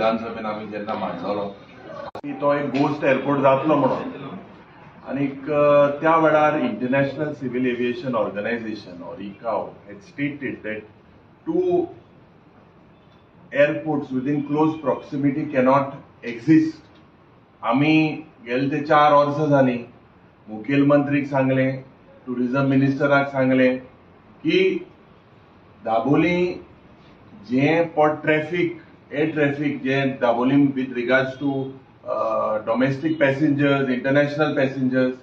विधानसभेन आमी जेन्ना मांडलेलो की तो एक गोस्ट एअरपोर्ट जातलो म्हणून आनीक त्या वेळार International Civil Aviation Organization or ICAO had stated that two airports within close proximity cannot exist. आमी गेले ते 4 वर्सां जालीं मुखेलमंत्रीक सांगलें, टुरिझम मिनिस्टराक सांगलें की दाबोली जें पट ट्रॅफीक, एअर ट्रॅफीक जें Dabolim with regards to domestic passengers, international passengers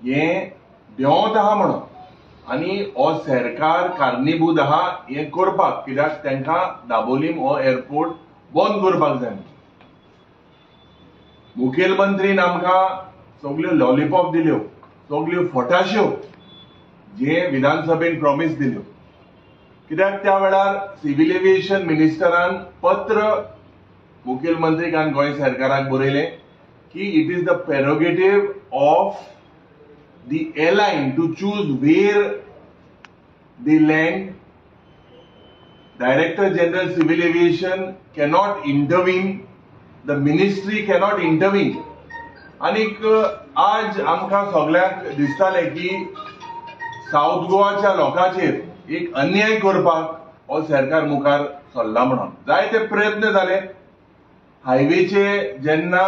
हें देंवत आहा म्हणून आनी हो सरकार कारणीभूत आहा हें करपाक, कित्याक तांकां दाबोलीम हो एअरपोर्ट बंद करपाक जाय. मुखेलमंत्रीन आमकां सगल्यो लॉलीपॉप दिल्यो, सगल्यो फटाश्यो जे विधानसभेन प्रॉमीस दिल्यो, कित्याक त्या वेळार सिव्हील एव्हिएशन मिनिस्टरान पत्र मुखेलमंत्रीक आनी गोंय सरकाराक बरयलें की it is the prerogative of the airline to choose where they land. Director General Civil Aviation cannot intervene, the ministry cannot intervene. आनीक आज आमकां सगल्यांक दिसतालें की सावथ गोवाच्या लोकांचेर एक अन्याय करपाक हो सरकार मुखार सरला म्हणून. जायते प्रयत्न जाले. हायवेचे जेन्ना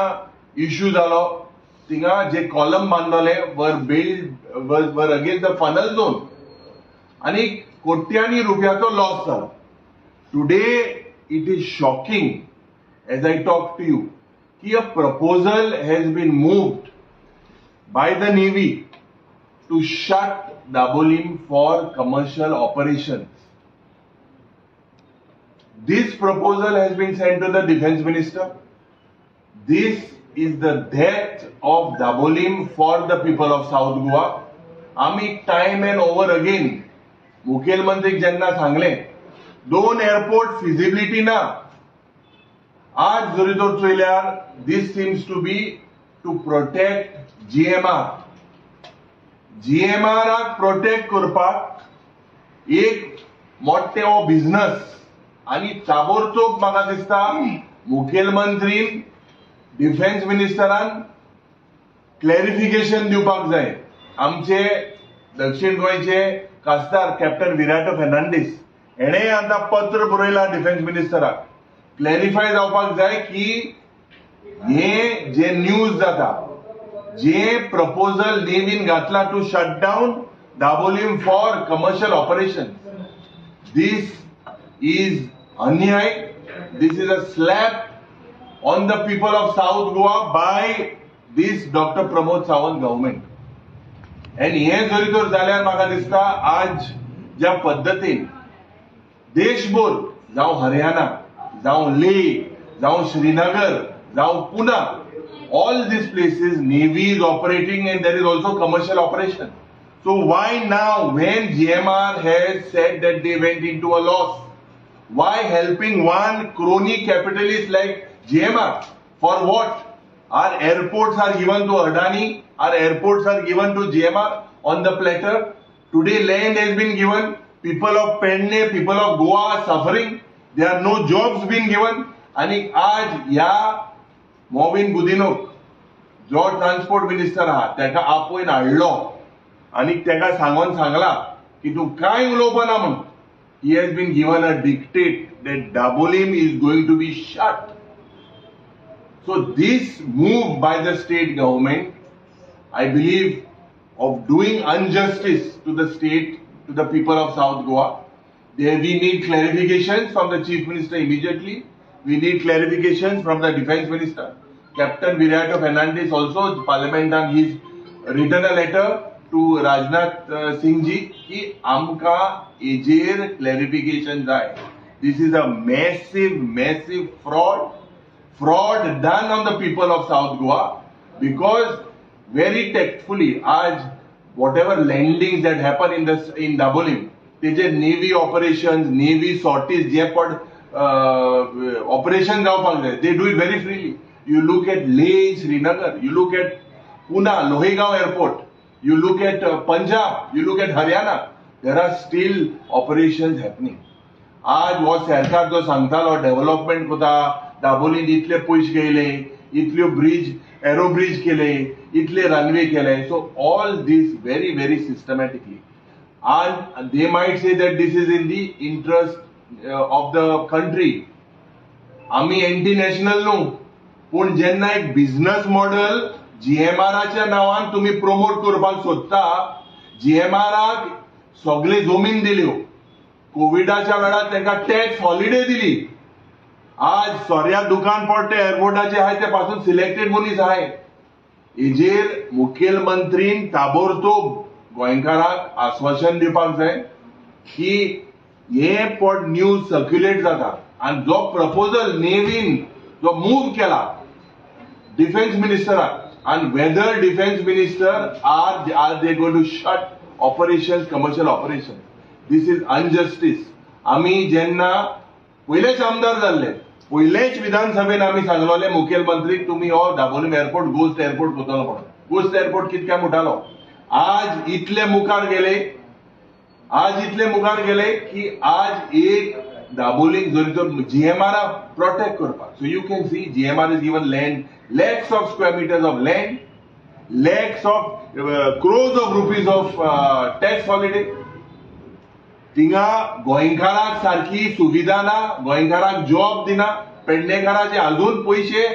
इश्यू जालो, थिंगा जे कॉलम बांदलेले were build were against the funnel zone आनी कोट्यांनी रुपयाचो लॉस जालो. Today it is shocking, as I talk to you, की a proposal has been moved by the Navy to shut Dabolim for commercial operations. This proposal has been sent to the Defense Minister. This is the death of Dabolim for the people of South Goa. आमी time and over again मुखेलमंत्रीक जेन्ना सांगलें, दोन airport feasibility ना. आज जरी तर चोयल्यार this seems to be to protect GMR. जीएमआराक protect करपाक एक मोठे हो बिझनस आनी ताबडतोब म्हाका दिसता मुखेलमंत्रीन, डिफेन्स मिनिस्टरान क्लॅरिफिकेशन दिवपाक जाय. आमचे दक्षिण गोंयचे खासदार कॅप्टन विराटो फेर्नांडीस हेणें आतां पत्र बरयलां डिफेन्स मिनिस्टराक. क्लॅरिफाय जावपाक जाय की हे जे न्यूज जाता, जे प्रपोजल नेव्हीन घातला to shut down Dabolim for commercial operation, this is अन्याय. This is a slap on the people of South Goa by this Doctor Pramod Sawant government. And हें जरी तर जाल्यार म्हाका दिसता आज ज्या पद्दतीन देशभर, जावं हरियाणा, जावं लेह, जावं श्रीनगर, जावं पुना, all these places Navy is operating and there is also commercial operation. So why now, when GMR has said that they went into a loss, why helping one crony capitalist like GMR? For what? Our airports are given to Adani, our airports are given to GMR on the platter. Today land has been given. People of Pernem, people of Goa are suffering. There are no jobs being given. आणि आज ह्या मॉविन गुदिनोक जो transport minister आहा, ताका आपोवन हाडलो आनी ताका सांगोन सांगला की तूं कांय उलोवपा ना म्हणून. He has been given a dictate that Dabolim is going to be shut. So this move by the state government, I believe, of doing injustice to the state, to the people of South Goa. There we need clarifications from the Chief Minister immediately. We need clarifications from the Defense Minister. Captain Viriato Fernandez also, Parliament, and he's written a letter to Rajnath Singh ji की आमकां हेजेर clarification जाय. This is a massive, massive fraud done on the people of South Goa, because very tactfully आज whatever landings that happen in Dabolim, तेजे navy operation, navy sorties जे पण operation जावपाक जाय, they do it very freely. You look at Leh, Srinagar, you look at Pune, Lohegaon airport, you look at Punjab, you look at Haryana, there are still operations happening. आज हो सरकार जो सांगतालो development कोता, दाबोलींत इतले पयशे गेले, इतल्यो ब्रीज, एरो ब्रीज केले, इतले रनवे केले. So all this very very systematically, and they might say that this is in the interest of the country. आमी एंटी नॅशनल न्हू, पूण जेन्ना एक बिझनस मॉडल जीएमआराच्या नांवान तुमी प्रमोट करपाक सोदता, जीएमआराक सगळे जमीन दिल्यो, कोविडाच्या वेळार तांकां टॅक्स हॉलिडे दिली. आज सोऱ्या दुकान पडटे एअरपोर्टाचे आहाय ते पासून सिलेक्टेड मनीस आहाय. हेजेर मुखेलमंत्रीन ताबडतोब गोंयकाराक आश्वासन दिवपाक जाय की हे पट न्यूज सर्क्युलेट जाता आनी जो प्रपोजल नेव्हीन जो मूव केला डिफेन्स मिनिस्टराक, आनी whether defence minister are they going to shut operation, commercial operation, this is injustice. आमी जेन्ना पयलेच आमदार जाल्ले, पयलेच विधानसभेन आमी सांगलोले मुखेलमंत्रीक, तुमी हो दाबोलीम एअरपोर्ट गोस्ट एअरपोर्ट करतलो म्हणून. गोस्ट एअरपोर्ट कितक्या म्हणटालो. आज इतले मुखार गेले, आज इतले मुखार गेले की आज एक दाबोलीक जरी तर जीएमआर प्रोटेक्ट करपाक. So you can see GMR is given land, lakhs of square meters of land, lakhs of crores of rupees of tax holiday. थिंगा गोंयकाराक सारकी सुविधा ना, गोंयकाराक जॉब दिना, पेडणेकाराचे अजून पयशे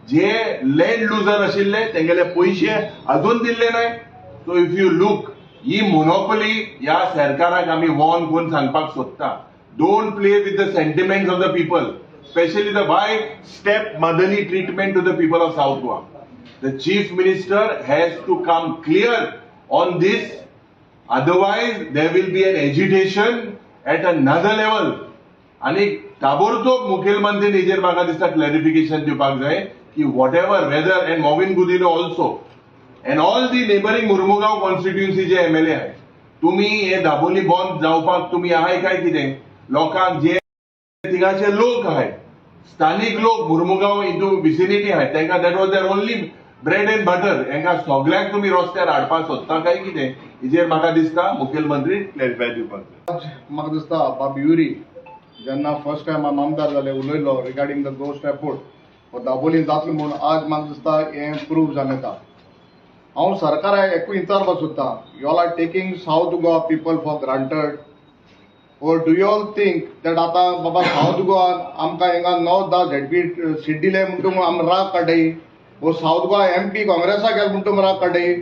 जे लँड लुजर आशिल्ले तेंगेले पयशे अजून दिल्ले नाय. So if you look, he monopoly ह्या सरकाराक आमी वॉर्न करून सांगपाक सोदता, don't play with the sentiments of the people, specially the by step motherly treatment to the people of South Goa. The chief minister has to come clear on this, otherwise there will be an agitation at another level. आनी ताबडतोब मुखेलमंत्री हेजेर म्हाका दिसता clarification दिवपाक जाय की whatever whether and Mauvin Godinho also and all the neighbouring Mormugao कॉन्स्टिट्युन्सीचे MLA आहाय, तुमी हे दाबोली बंद जावपाक तुमी आहाय काय कितें? लोकांक जे थिंगाचे लोक आहाय, स्थानीक लोक मुर्मुगांव इंटू विसिनिटी आहाय, तांकां that was their only bread and butter. हांकां सगळ्यांक तुमी रस्त्यार हाडपाक सोदता काय कितें? हेजेर म्हाका दिसता मुखेलमंत्री क्लॅरिफाय दिवपाक जाय. म्हाका दिसता बाब युरी जेन्ना फर्स्ट टायम आमी आमदार जाले उलयलो रिगार्डींग the ghost airport हो दाबोली जातलो म्हूण, आज म्हाका दिसता हें प्रूव जावन येता. हांव सरकाराक एकूय विचारपाक सोदता, you all are taking South Goa people for granted or do you all think that आतां बाबा सावथ गोवान आमकां हिंगा 9-10 झेडपी सीट दिले म्हणटकूच आमी राग काडटाय, वो सावथ गोवा एमपी काँग्रेसाक गेले म्हणटकूच राग काडटाय?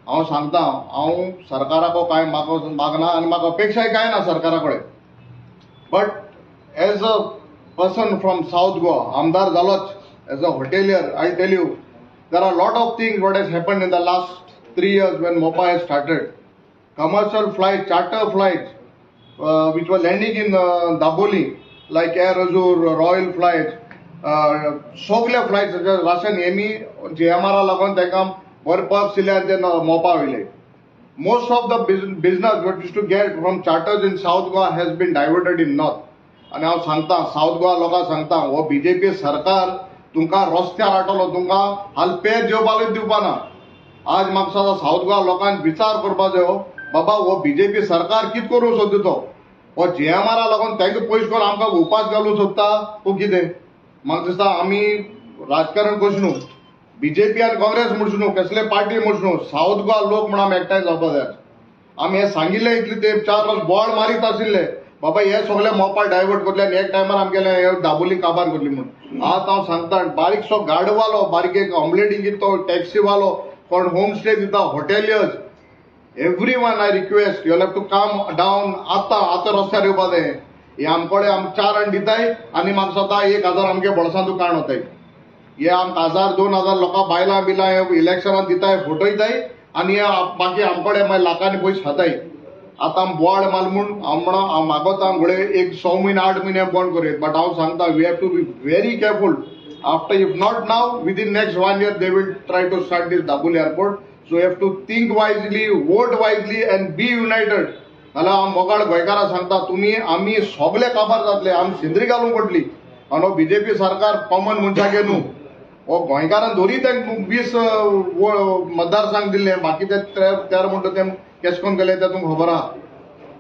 हांव सांगता, हांव सरकाराक कांय मागना आनी म्हाका अपेक्षाय कांय ना सरकारा कडेन, but as a person from South Goa, आमदार जालोच, as a hotelier I tell you there are lot of things what has happened in the last 3 years when Mopa has started. Commercial flight, charter flights which were landing in Dabolim, like Air Azure, Royal flights, सगळे flights ration Hemy जीएमआरा लागून तांकां बरे perks दिले आनी ते मोपा वयले. Most of the business what used to get from charters in South Goa has been diverted in north. आनी हांव सांगता सावथ गोवा लोकांक सांगता, हो बीजेपी सरकार तुमकां रस्त्यार हाडटलो, तुमकां हाल पेज जेवपाकूच दिवपा ना. आज म्हाका दिसता सावथ गोवा लोकांक विचार करपा जायो, बाबा हो बीजेपी सरकार कितें करूंक सोदता तो, हो जीएमआरा लागून तांकां पयस करून आमकां उपास घालूंक सोदता वो कितें? म्हाका दिसता आमी राजकारण करचें न्हू, बीजेपी आनी काँग्रेस म्हणचें न्हू, कसले पार्टी म्हणचें न्हू, सावथ गोवा लोक म्हूण आमी एकठांय जावपा जाय. आमी हें सांगिल्लें इतले तेंप 4 वर्स बोवाळ मारीत आशिल्ले, बाबा हे सगळे मोपा डायवर्ट करले आनी एक टायमार आमगेले हे दाबोली काबार करली म्हूण. आज हांव सांगता, बारीकसो गाडवालो, बारीक एक ऑमलेटींग तो टॅक्सीवालो, कोण होम स्टे दिता, hoteliers, every one I request you have to come down. आतां आतां रस्त्यार येवपा जाय. हे आमकडे आम 4 जाण दिताय आनी म्हाका दिसता 1000 आमगे बोल्सांतू काण वताय. हे आमकां 1000 2000 लोकां बायलां बिलां हे इलेक्शनान दिताय, फटयताय आनी हे बाकी आमकडे मागीर लाखांनी पयशे खाताय. आतां आमी बोवाळ माल म्हूण हांव म्हणो हांव मागोता घडये एक 6 म्हयने 8 म्हयने बंद करूं, बट हांव सांगता we have to be very careful. After if not now, within next 1 year they will try to start this Dabolim airport. So you have to think wisely, vote wisely and be united. जाल्यार हांव मोगाळ गोंयकारां सांगता, तुमी आमी सगळे काबार जातले, आमी सिंदरी घालूंक पडली. आनी हो बीजेपी सरकार कॉमन मनशागे न्हू, हो गोंयकारान धरी तांकां 20 मतदारसंघ दिल्ले, बाकी ते 13 म्हणटा ते केश कोन केले ते तुमकां खबर आहा.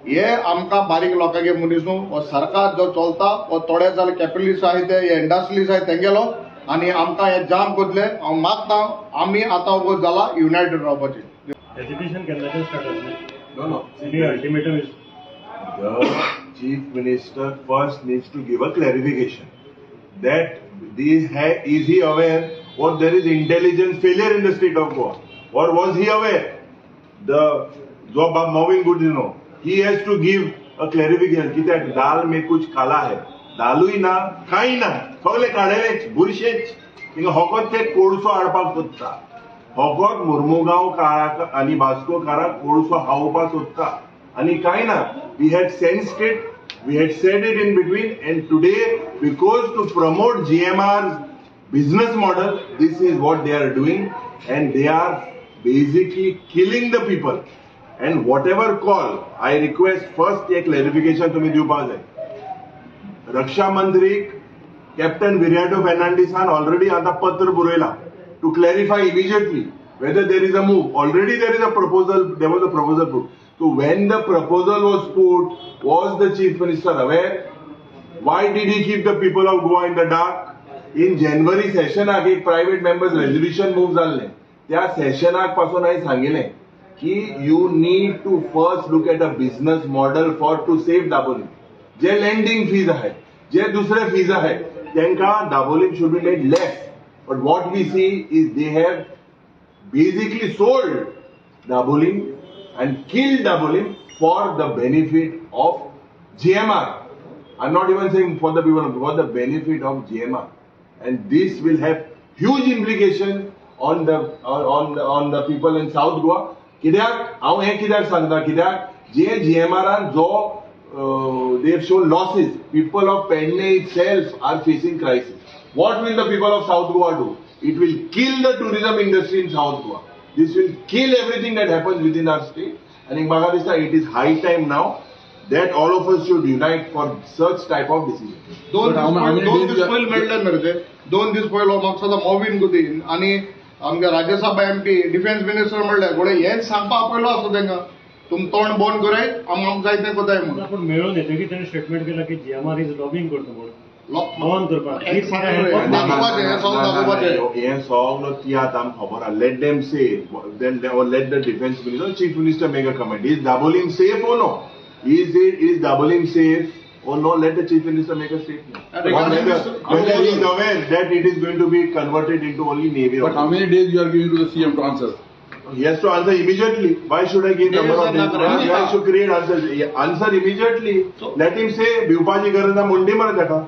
हे आमकां बारीक लोकांगे मनीस न्हू. हो सरकार जो चलता हो थोडे जाले कॅपिटलिस्ट आहाय ते, हे इंडस्ट्रियलिस्ट आहाय तेंगेलो, आनी आमकां हे जाम करतले. हांव मागता आमी आतां वगत जाला युनायटेड रावपाचें. एज्युकेशन केन्नाच्यान स्टार्ट जातलें? No, no. Any ultimatum is The chief minister first needs to give a clarification that this is he aware or there is intelligence failure in the state of Goa, or was he aware? The जो बाब Mauvin Godinho, he has to give a clarification कित्याक दाल में कुछ काला है. दालूय ना, कांय ना, सगळे काडलेच बुरशेच. हिंगा होकोत ते कोळसो हाडपाक सोदता, होकोत मुर्मुगांव काराक आनी वास्को काराक कोळसो खावोवपाक सोदता आनी कांय ना. We had sensed it, we had said it in between, and today because to promote GMR's business model, this is what they are doing, and they are basically killing the people. And whatever call, I request first एक clarification तुम्ही दिवपाक जाय. रक्षा मंत्री captain Viriato फेर्नांडीसान already आतां पत्र बरयलां to clarify immediately whether there is a move. Already there is a proposal, there was a proposal put. So when the proposal was put, was the chief minister aware? Why did he keep the people of Goa in the dark? In January सेशनाक एक private members resolution move जाल्लें, त्या सेशनाक पासून हांवें सांगिल्लें की you need to first look at a business model for to save Dabolim. J landing fees आहाय, जे दुसरे fees आहाय, तांकां Dabolim should be made less. But what we see is they have basically sold Dabolim and killed Dabolim for the benefit of GMR. I'm not even saying for the people, for the benefit of GMR. And this will have huge implication on the people in South Goa. कित्याक हांव हें कित्याक सांगता, कित्याक जे जीएमआरान जो they have shown losses, people of Pernem itself are facing crisis. What will the people of South Goa do? It will kill the tourism industry in South Goa. This will kill everything that happens within our state. आनी म्हाका दिसता it is high time now that all of us should unite for such type of decision. 2 दीस पयलीं मेळ्ळे मरे ते, 2 दीस पयलो म्हाका सदां मॉवीन गुदीन आनी आमगे राज्यसभा एमपी, डिफेन्स मिनिस्टर म्हणले गोडे हेच सांगपा आपयलो आसता तांकां, तुम तोंड बंद कराय, आम आमकां जाय तें कोताय म्हणून. पूण मेळून येतकीर ताणें स्टेटमेंट केला की जीएमआर is lobbying करता म्हणून बंद करपाक. हें दाखोवपाचें, हें सगळें दाखोवपाचें. हें सगळो तियात्र आमकां खबर आहा. Let them say then, or let the defence minister, chief minister make a comment. Is Dabolim safe or no? Is Dabolim safe or no? Let the chief minister make a statement. Whether he is aware that it is going to be converted into only navy. But how many days you are giving to the CM to answer? He has to answer immediately. Why should I give number of days? Why should create answer? Answer immediately. Let him say, भिवपाची गरज ना मुंडी मरे ताका.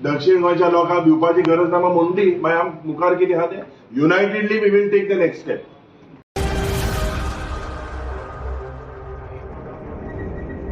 दक्षिण गोंयच्या लोकांक भिवपाची गरज ना मुंडी. मागीर आम मुखार कितें आहा तें unitedly we will take the next step.